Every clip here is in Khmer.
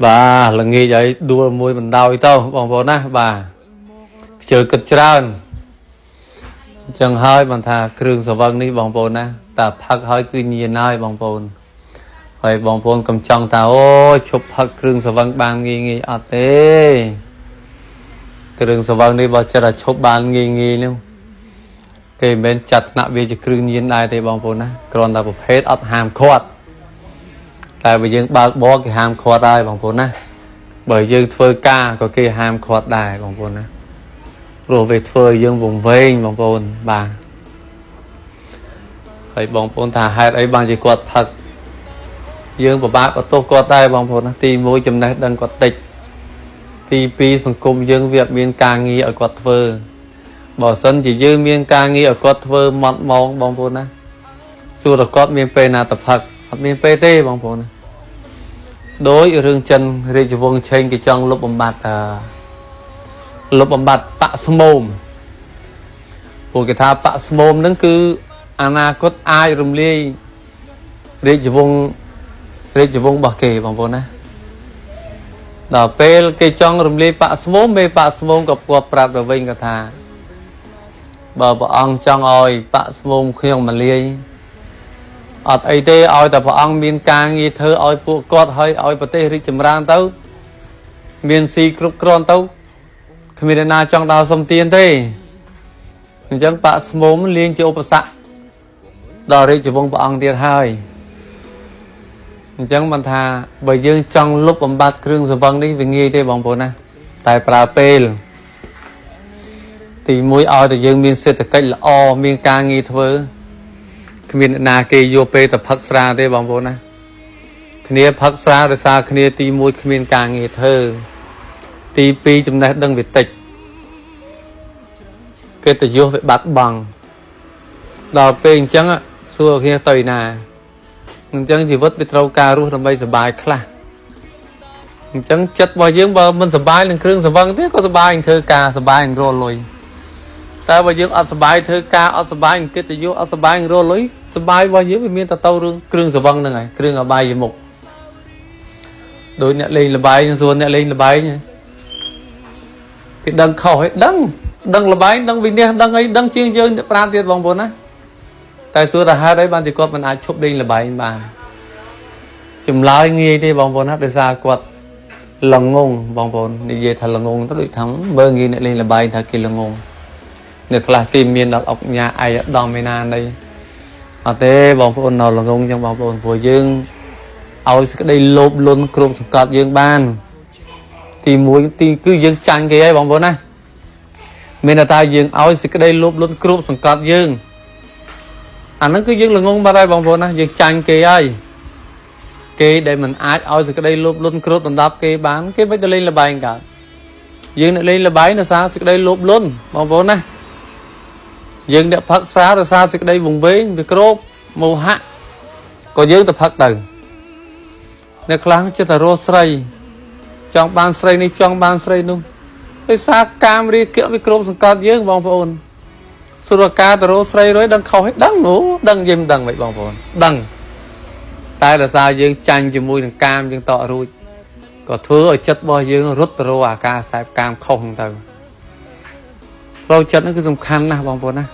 បាទល្ងាចឲ្យដួលមួយបណ្ដោយទៅបងប្អូនណាបាទខ្ជិលគិតច្រើនអញ្ចឹងហើយបានថាគ្រឿងស្រវឹងនេះបងប្អូនណាតាផឹកហើយគឺញៀនហើយបងប្អូនហើយបងប្អូនកុំចង់ថាអូឈប់ផឹកគ្រឿងស្រវឹងបានងាយងាយអត់ទេគ្រឿងស្រវឹងនេះបើចិត្តថាឈប់បានងាយងាយនោះគេមិនមែនចាត់ថ្នាក់វាជាគ្រឿងញៀនដែរទេបងប្អូនណាគ្រាន់តែប្រភេទអត់ហាមឃាត់តែបើយើងបើកបរគេហាមឃាត់ហើយបងប្អូនណាបើយើងធ្វើការក៏គេហាមឃាត់ដែរបងប្អូនណាព្រោះវាធ្វើឲ្យយើងវង្វេងបងប្អូនបាទហើយបងប្អូនថាហេតុអីបានជាគាត់ផឹកយើងពិបាកបន្ទោសគាត់ដែរបងប្អូនណាទី1ចំណេះដឹងគាត់តិចទី2សង្គមយើងវាអត់មានការងារឲ្យគាត់ធ្វើបើសិនជាយើងមានការងារឲ្យគាត់ធ្វើម៉ត់ម៉ោងបងប្អូនណាសួរតែគាត់មានពេលណាទៅផឹកអត់មានពេលទេបងប្អូនណាដោយរឿងចិនរាជវង្សឆេងគេចង់លុបបំបាត់លុបបំបាត់បាក់ស្មោមពួកគេថាបាក់ស្មោមហ្នឹងគឺអនាគតអាចរំលាយរាជវង្សរបស់គេបងប្អូនណាដល់ពេលគេចង់រំលាយបាក់ស្មោមមេបាក់ស្មោមក៏គាត់ប្រាប់ទៅវិញក៏ថាបើព្រះអង្គចង់ឲ្យបាក់ស្មោមខ្ញុំមកលាយអត់អីទេឲ្យតែព្រះអង្គមានការងារធ្វើឲ្យពួកគាត់ហើយឲ្យប្រទេសរីកចម្រើនទៅមានស៊ីគ្រប់គ្រាន់ទៅគ្មានអ្នកណាចង់ដើរសុំទានទេអញ្ចឹងបាក់ស្មោមលាងជាឧបសគ្គដល់រាជវង្សព្រះអង្គទៀតហើយអញ្ចឹងបានថាបើយើងចង់លុបបំបាត់គ្រឿងស្រវឹងនេះវាងាយទេបងប្អូនណាតែប្រើពេលទី1ឲ្យតែយើងមានសេដ្ឋកិច្ចល្អមានការងារធ្វើគ្មានអ្នកណាគេយកពេលទៅផឹកស្រាទេបងប្អូនណាគ្នាផឹកស្រាដោយសារគ្នាទី1គ្មានការងារធ្វើទី2ចំណេះដឹងវាតិចកិត្តិយសវាបាត់បង់ដល់ពេលអញ្ចឹងសួរគ្នាទៅណាអញ្ចឹងជីវិតវាត្រូវការរស់ដើម្បីសុបាយខ្លះអញ្ចឹងចិត្តរបស់យើងបើមិនសុបាយនឹងគ្រឿងស្រវឹងទេក៏សុបាយនឹងធ្វើការសុបាយនឹងរកលុយតែបើយើងអត់សុបាយធ្វើការអត់សុបាយនឹងកិត្តិយសអត់សុបាយនឹងរកលុយសុបាយរបស់យើងវាមានតែទៅរឿងគ្រឿងស្រវឹងហ្នឹងហើយគ្រឿងអបាយមុខដោយអ្នកលេងល្បែងសួរអ្នកលេងល្បែងគេដឹងខុសហើយដឹងល្បែងដឹងវិនិច្ឆ័យដឹងអីដឹងជាងយើងអ្នកប្រាទៀតបងប្អូនណាតែសួរថាហេតុអីបានជាគាត់មិនអាចឈប់លេងល្បែងបានចម្លើយងាយទេបងប្អូនណាដោយសារគាត់ល្ងងបងប្អូននិយាយថាល្ងងទៅដូចថាមើលងាយអ្នកលេងល្បែងថាគេល្ងងអ្នកខ្លះគេមានដល់អុកញ៉ាឯកឧត្តមឯណានៃអត់ទេបងប្អូននៅល្ងងចឹងបងប្អូនព្រោះយើងឲ្យសេចក្តីលោភលន់គ្រប់សង្កត់យើងបានទី1ទីគឺយើងចាញ់គេហើយបងប្អូនណាមានតែយើងឲ្យសេចក្តីលោភលន់គ្រប់សង្កត់យើងអាហ្នឹងគឺយើងល្ងងបាត់ហើយបងប្អូនណាយើងចាញ់គេហើយគេដែលមិនអាចឲ្យសេចក្តីលោភលន់គ្រប់ដណ្ដប់គេបានគេមិនទៅលេងល្បែងកើតយើងអ្នកលេងល្បែងដោយសារសេចក្តីលោភលន់បងប្អូនណាយើងអ្នកផឹកស្រាដោយសារសេចក្តីវង្វេងវាគ្របមោហៈក៏យើងទៅផឹកទៅអ្នកខ្លះចិត្តតែរស់ស្រីចង់បានស្រីនេះចង់បានស្រីនោះដោយសារកាមរាគៈវាគ្របសង្កត់យើងបងប្អូនសុរកាទៅរស់ស្រីរួយដឹងខុសហើយដឹងអូដឹងយើងមិនដឹងមិនបងប្អូនដឹងតែដោយសារយើងចាញ់ជាមួយនឹងកាមយើងតក់រួចក៏ធ្វើឲ្យចិត្តរបស់យើងរត់ទៅរកអាការខ្សែកាមខុសហ្នឹងទៅផ្លូវចិត្តហ្នឹងគឺសំខាន់ណាស់បងប្អូនណា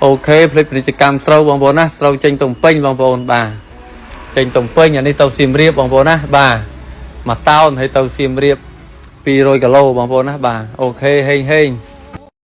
អូខេផ្លេចពាណិជ្ជកម្មស្រូវបងប្អូនណាស្រូវចេញទៅពេញបងប្អូនបាទចេញទៅពេញអានេះទៅសៀមរាបបងប្អូនណាបាទមួយតោនហើយទៅសៀមរាប200គីឡូបងប្អូនណាបាទអូខេហេងហេង